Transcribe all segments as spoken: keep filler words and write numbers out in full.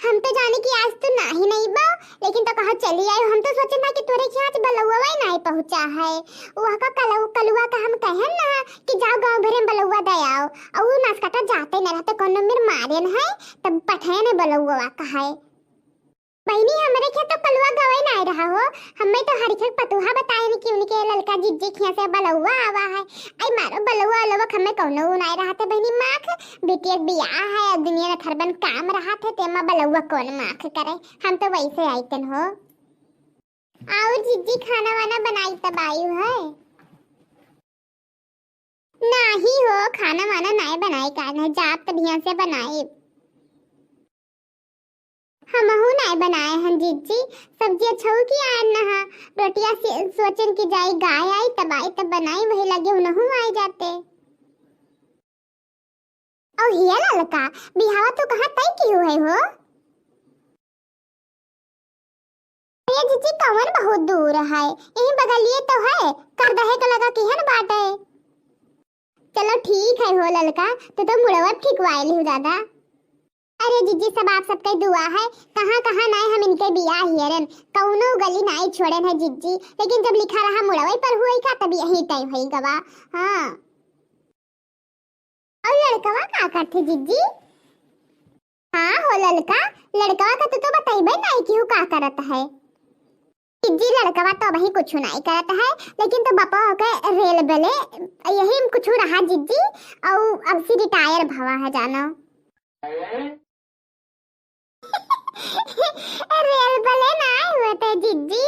हम तो जाने कि आज तू नाही नहीं बा, लेकिन तो कहा चली आई। हम तो सोचे ना कि तोरे के आज बलौवा ही नाही पहुँचा है। वह का कलौ-, कलुआ का हम कहन ना कि जाओ गाँव भरे में बलौवा दे आओ, और वो नसकटा जाते न रहते, कोनो मेर मारेन है, तब पठेन बलौवा का है। बहिनी, हमरे खेत तो कलुआ गवे नाही रहा हो, हमें तो हरिखक पतुहा बताएन कि उनके ललका जिज्जी खिया से बलौवा आवा है। आई मारो बलौवा उलौवा हमें कौनो उ नाही रहते बहिनी, माख बेटी एक बियाह है, अब दुनिया में थरबन काम रहत है, तेमा बलौवा कौन माख करे, हम तो वैसे आइतन हो। और जिज्जी खाना वाना बनाई तब आयु है? नाही हो, खाना वाना नाही बनाए का है, जाब तब यहाँ से बनाए। हमहू नाही बनाए हन जिज्जी, सब्जी अच्छऊ की आन नहा, रोटिया से सोचन की जाई गाय आई तब आई तब बनाई, वही लगे उनहू आए जाते। और हिया ललका, बिहावा तू कहाँ तय किहू है हो? अरे जिज्जी, कवन बहुत दूर है, यही बगलिए तो है, कर दहे के लगा किहन बाटे। चलो ठीक है हो ललका, तू तो मुड़वा ठिकवाए लिहू दादा। अरे जिज्जी, सब आप सबके दुआ है, कहाँ कहाँ नाही हम इनके बियाह हियरन, कौनो गली नाही छोड़न है जिज्जी, लेकिन जब लिखा रहा मुड़वई पर हुई का तब यही तय हुई गवा। हाँ। और लड़कवा का करथे जिज्जी? हाँ हो ललका, लड़कवा का तो, तो बतइबे नाही कि उ का करत है। जिज्जी लड़कवा तो अबही कुछ नाही करत है, लेकिन तो बपवा के रेल बले यही कुछ रहा जिज्जी, और अब से रिटायर भवा है जानो। रेल बले नाही हुआ था जिज्जी,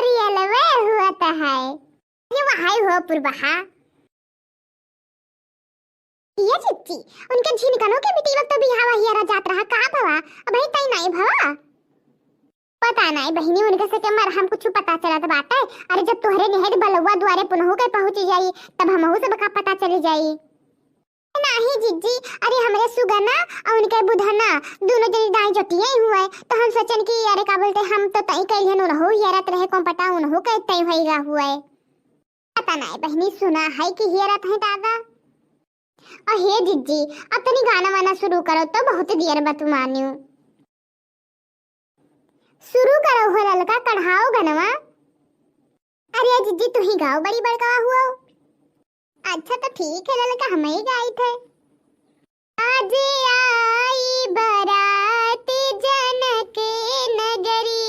रेलवे हुआ था है। ये वहाई हो पुरबहा। ये जिज्जी, उनके झिनकनो के बिटिया तो बिहावा हियरा जात रहा, का भवा? अबही तय नाही भवा। पता नाही बहिनी, उनके से के मर हम कुछ पता चलत बाटे। अरे जब तोहरे निहर बलौवा दुआरे पुनहु के पहुँच जाई, तब हमहू सब का पता चली जाई। नाही जिज्जी, अरे हमरे सुगना और उनके बुधना दोनों जनी दाई जोटिए ही हुए, तो हम सोचन कि अरे का बोलते हम तो तई कैलियन उनहु हियरत रहे, कौन पता उनहु के तई होइगा हुए। पता नाही बहिनी, सुना है कि हियरत है दादा। अहे जिज्जी, अब तनी गाना वाना शुरू करो तो, बहुत देर बा तू मानियो। शुरू करो हो ललका, कढ़ाओ गनवा। अरे जिज्जी, तू ही गाओ, बड़ी बड़कवा हुआ। अच्छा तो ठीक है ललका, हम ही गाई थे। आज आई बरात जनक नगरी,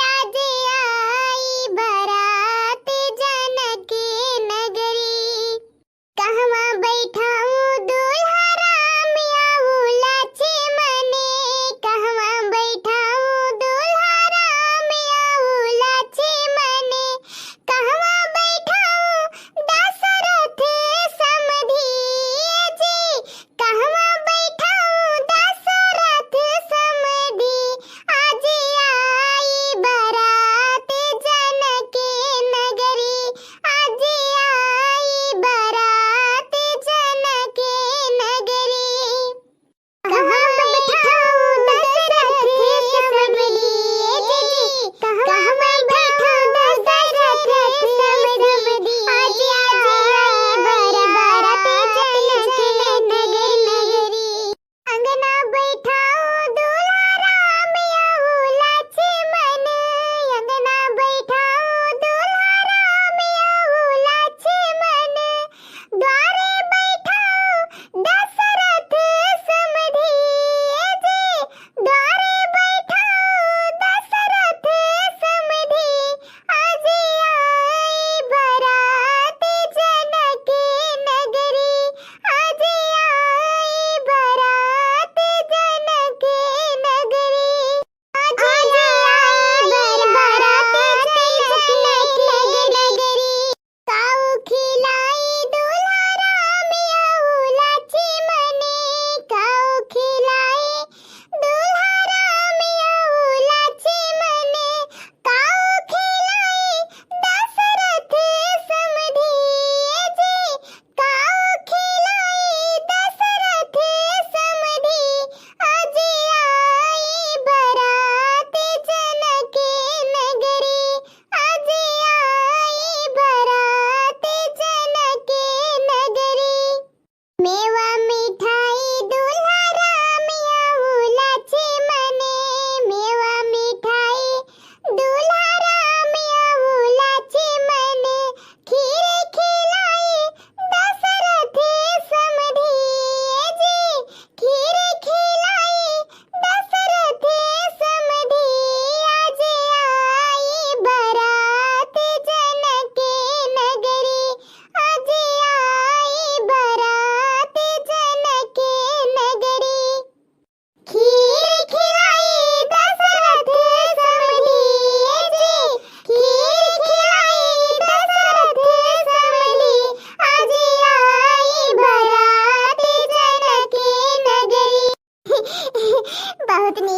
आज आई बरात जनक नगरी। कहवा बैठाऊं दूल्हा राम आऊ लक्ष्मण, कहवा बैठाऊं दूल्हा राम आऊ लक्ष्मण, कहवा बैठाऊं दशरथ समधी जी, कहवा बैठाऊं दशरथ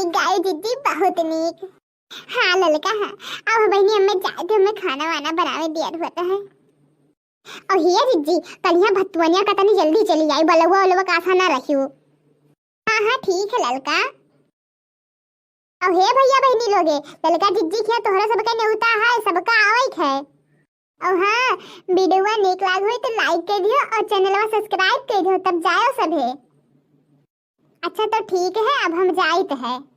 गाय जिज्जी बहुत नीक। हाँ ललका, हाँ। अब बहिनी हमें जाए थे, हमें खाना वाना बनावे दिया हुआ है। और हिया जिज्जी, कलिया भतुआनिया का तनी जल्दी चली आई, बलुआ उलुआ का आशा ना रखियो। हाँ हाँ ठीक है ललका। और हे भैया बहिनी लोगे, ललका जिज्जी के तोहरा सबके नेवता है, सबका आवे के है। और हाँ, वीडियो नीक लाग हुई तो लाइक कर दियो और चैनलवा सब्सक्राइब कर दियो, तब जायो सभे। अच्छा तो ठीक है, अब हम जाइत है।